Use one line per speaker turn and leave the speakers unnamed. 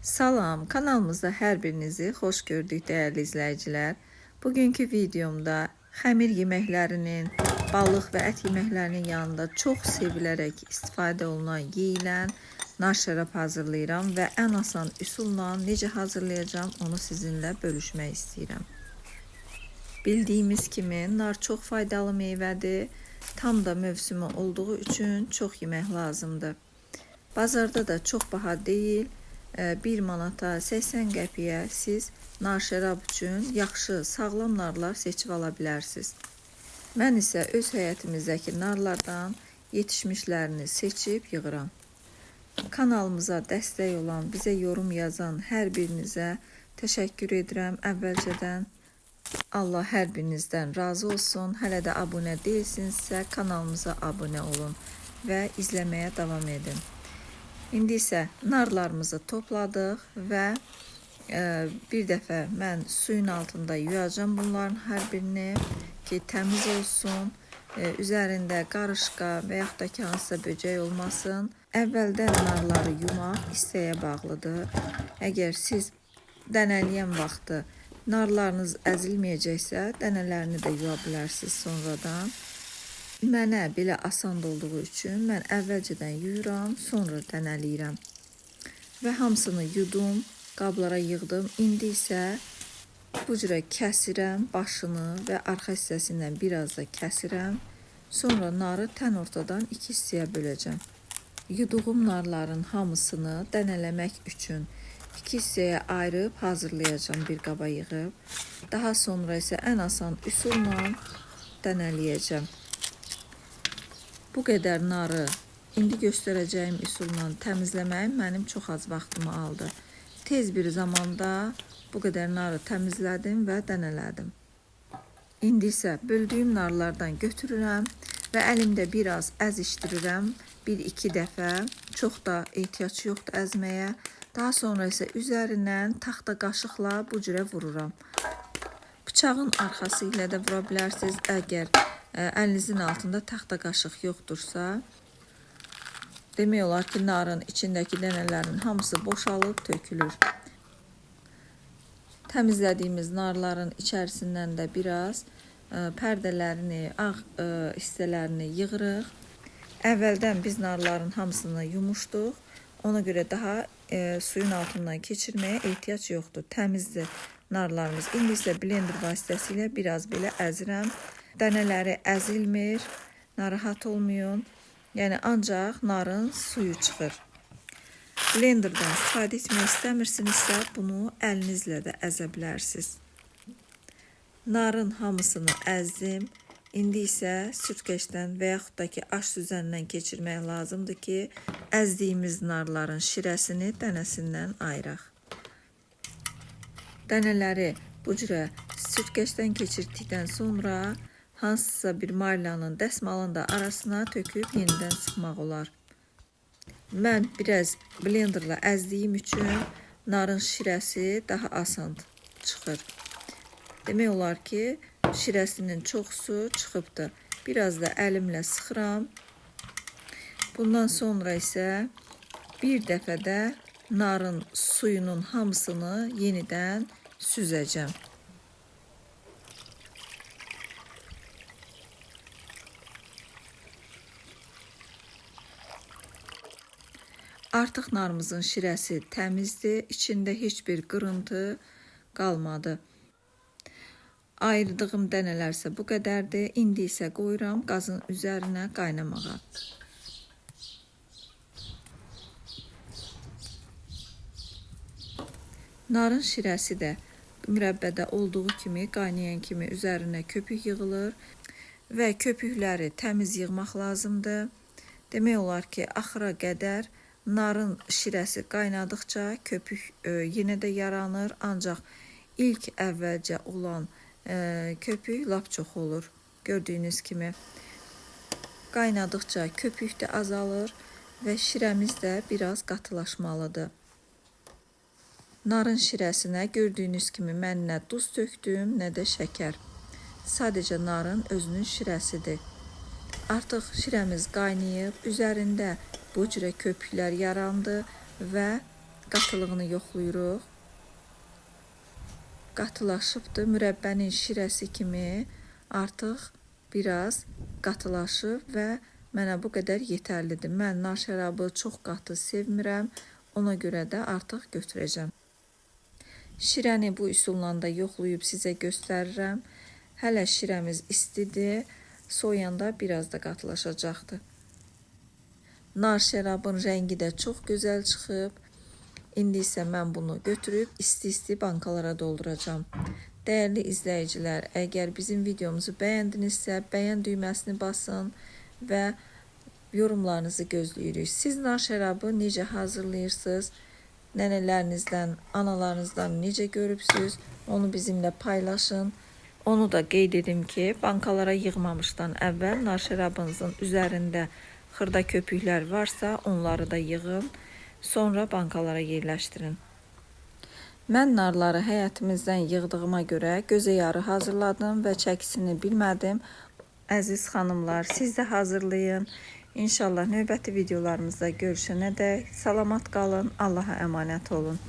Salam, kanalımızda hər birinizi xoş gördük dəyərli izləyicilər. Bugünkü videomda xəmir yeməklərinin, balıq və ət yeməklərinin yanında çox sevilərək istifadə olunan, yeyilən nar şərab hazırlayıram və ən asan üsulla necə hazırlayacağam onu sizinlə bölüşmək istəyirəm. Bildiyimiz kimi nar çox faydalı meyvədir. Tam da mövsümü olduğu üçün çox yemək lazımdır. Bazarda da çox baha deyil. 1 manata 80 qəpiyə siz nar şərab üçün yaxşı, sağlam narlar seçib ala bilərsiniz. Mən isə öz həyətimizdəki narlardan yetişmişlərini seçib yığıram. Kanalımıza dəstək olan, bizə yorum yazan hər birinizə təşəkkür edirəm əvvəlcədən. Allah hər birinizdən razı olsun. Hələ də abunə deyilsinizsə kanalımıza abunə olun və izləməyə davam edin. İndi isə narlarımızı topladıq və bir dəfə mən suyun altında yuyacağam bunların hər birini ki, təmiz olsun, üzərində qarışqa və yaxud da ki, hansısa böcək olmasın. Əvvəldən narları yumaq istəyə bağlıdır. Əgər siz dənələyən vaxtı narlarınız əzilməyəcəksə, dənələrini də yuya bilərsiniz sonradan. Mənə belə asan olduğu üçün mən əvvəlcədən yuyuram, sonra dənələyirəm. Və hamısını yudum, qablara yığdım. İndi isə bu cürə kəsirəm başını və arxa hissəsindən biraz da kəsirəm. Sonra narı tən ortadan iki hissəyə böləcəm. Yuduğum narların hamısını dənələmək üçün iki hissəyə ayırıb hazırlayacağam bir qaba yığıb. Daha sonra isə ən asan üsulla dənələyəcəm. Bu qədər narı indi göstərəcəyim üsulla təmizləməyim mənim çox az vaxtımı aldı. Tez bir zamanda bu qədər narı təmizlədim və dənələdim. İndi isə böldüyüm narlardan götürürəm və əlimdə biraz əzişdirirəm. 1-2 dəfə, çox da ehtiyac yoxdur əzməyə. Daha sonra isə üzərindən taxta qaşıqla bu cürə vururam. Bıçağın arxası ilə də vura bilərsiniz. Əgər əlinizin altında taxta qaşıq yoxdursa, demək olar ki, narın içindəki dənələrin hamısı boşalıb tökülür. Təmizlədiyimiz narların içərisindən də biraz pərdələrini, ağ hissələrini yığırıq. Əvvəldən biz narların hamısını yumuşduq. Ona görə daha suyun altından keçirməyə ehtiyac yoxdur. Təmizdir narlarımız. İndi isə blender vasitəsilə biraz belə əzirəm. Dənələri əzilmir, narahat olmayın. Yəni ancaq narın suyu çıxır. Blenderdan istifadə etmək istəmirsinizsə, bunu əlinizlə də əzə bilərsiniz. Narın hamısını əzdim. İndi isə sürtkəşdən və yaxud da ki, aş süzəndən keçirmək lazımdır ki, əzdiyimiz narların şirəsini dənəsindən ayıraq. Dənələri bu cürə sürtkəşdən keçirdikdən sonra hansısa bir marlanın, dəsmalın da arasına töküb yenidən sıxmaq olar. Mən biraz blenderla əzdiyim üçün narın şirəsi daha asan çıxır. Demək olar ki, şirəsinin çoxusu çıxıbdır. Biraz da əlimlə sıxıram. Bundan sonra isə bir dəfədə narın suyunun hamısını yenidən süzəcəm. Artıq narımızın şirəsi təmizdir, içində heç bir qırıntı qalmadı. Ayırdığım dənələr isə bu qədərdir. İndi isə qoyuram qazın üzərinə qaynamağa. Narın şirəsi də mürəbbədə olduğu kimi qaynayan kimi üzərinə köpük yığılır və köpükləri təmiz yığmaq lazımdır. Demək olar ki, axıra qədər narın şirəsi qaynadıqca köpük yenə də yaranır, ancaq ilk əvvəlcə olan köpük lap çox olur. Gördüyünüz kimi qaynadıqca köpük də azalır və şirəmiz də biraz qatılaşmalıdır. Narın şirəsinə gördüyünüz kimi mən nə duz tökdüm, nə də şəkər. Sadəcə narın özünün şirəsidir. Artıq şirəmiz qaynayıb, üzərində bu cürə köpüklər yarandı və Qatılığını yoxlayırıq. Qatılaşıbdır. Mürəbbənin şirəsi kimi artıq biraz qatılaşıb və mənə bu qədər yetərlidir. Mən nar şərabı çox qatı sevmirəm. Ona görə də artıq götürəcəm. Şirəni bu üsulla da yoxlayıb sizə göstərirəm. Hələ şirəmiz istidir. Soyanda biraz da qatılaşacaqdır. Nar şərabın rəngi də çox gözəl çıxıb. İndi isə mən bunu götürüb isti-isti bankalara dolduracağam. Dəyərli izləyicilər, əgər bizim videomuzu bəyəndinizsə, bəyən düyməsini basın və yorumlarınızı gözləyirik. Siz nar şərabı necə hazırlayırsınız? Nənələrinizdən, analarınızdan necə görübsünüz? Onu bizimlə paylaşın. Onu da qeyd edim ki, bankalara yığmamışdan əvvəl nar şərabınızın üzərində xırda köpüklər varsa, onları da yığın. Sonra bankalara yerləşdirin. Mən narları həyətimizdən yığdığıma görə gözə yarı hazırladım və çəkisini bilmədim. Əziz xanımlar, siz də hazırlayın. İnşallah növbəti videolarımızda görüşənədək salamat qalın, Allaha əmanət olun.